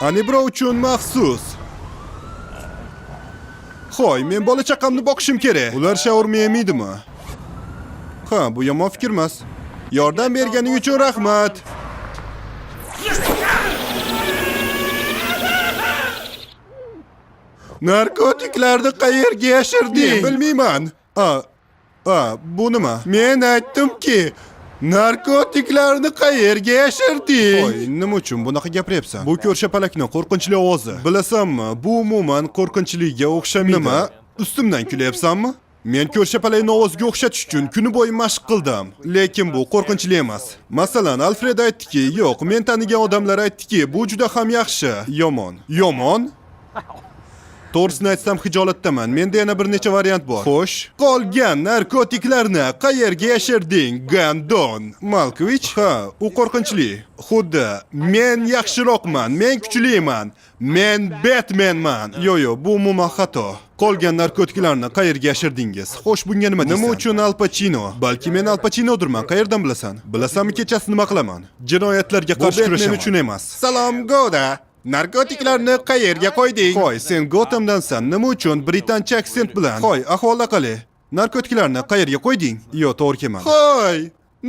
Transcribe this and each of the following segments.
Ani birov uchun maxsus. Hoy, men bola chaqamni boqishim kerak. Ular shaurma yemaydimi? Ha, bu yomon fikr emas. Yordam berganing uchun rahmat. Narkotiklarni qayerga yashirding? Men bilmayman. A, a, bu nima? Men aytdimki, narkotiklarni qayerga yashirding? Voy, nima uchun bunaqa gapiryapsan? Bu ko'rshapalakni qo'rqinchli ovozi. Bilasanmi, bu umuman qo'rqinchliga o'xshamaydi. Nima? Ustimdan kulyapsanmi? Men ko'rshapalakni ovoziga o'xshatish uchun kuni bo'yi mashq qildim, lekin bu qo'rqinchli emas. Masalan, Alfred aytdiki, yo'q, men tanigan odamlar aytdiki, bu juda ham yaxshi. Yomon. Yomon? To'g'risini aytsam xijolatdaman. Menda yana bir necha variant bor. Xo'sh, qolgan narkotiklarni qayerga yashirding, Gandon? Malkovich? Ha, u qo'rqinchli. Xuddi men yaxshiroqman, men kuchliman. Men Batmanman. Yo'q, yo'q, bu umuman xato. Qolgan narkotiklarni qayerga yashirdingiz? Xo'sh, bunga nima deysan? Nima uchun Al Pacino? Balki men Al Pacinodirman, qayerdan bilasan? Bilasanmi kechasi nima qilaman? Jinoyatlarga qarshi kurashaman. Men uchun emas. Salom, Goda. Narkotiklarni qayerga qo'yding? Hoy, sen Gothamdansan. Nima uchun britancha aksent bilan? Hoy, ahvol qalay? Narkotiklarni qayerga qo'yding? Yo'q, to'g'ri kelmadi. Hoy,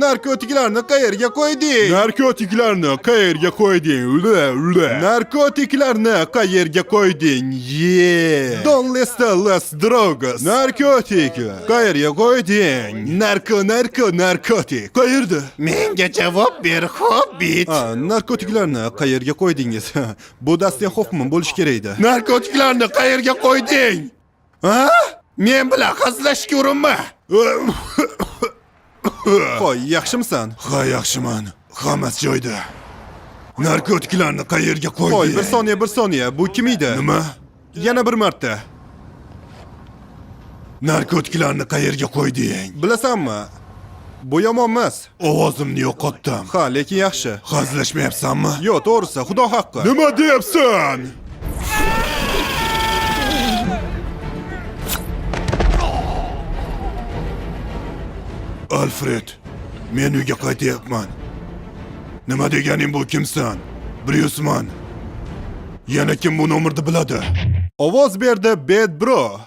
narkotiklarni qayerga qo'yding? Narkotiklarni qayerga qo'yding? Ula, ula. Narkotiklarni qayerga qo'yding? Ye. Don Lesta las drogas. Narkotik. Qayerga qo'yding? Narko, narko, narkotik. Qayerda? Menga javob ber, Hobbit. Ha, narkotiklarni qayerga qo'ydingiz? Bu Dustin Hoffman bo'lishi kerak edi. Narkotiklarni qayerga qo'yding? Ha? Men bilan hazillashishga urinma. Hoy, yaxshimisan? Ha, yaxshiman. Hammasi joyida. Narkotiklarni qayerga qo'yding? Hoy, bir soniya, bir soniya. Bu kim edi? Nima? Yana bir marta. Narkotiklarni qayerga qo'yding? Bilasanmi? Bu yomon emas. Ovozimni yo'qotdim. Ha, lekin yaxshi. Hazillashmayapsanmi? Yo'q, to'g'risi, xudo haqqi. Nima deyapsan? Alfred, men uyga qaytyapman. Nima deganing bu kimsan? Bryusman. Yana kim bu nomerni biladi? Ovoz berdi Bad Bro.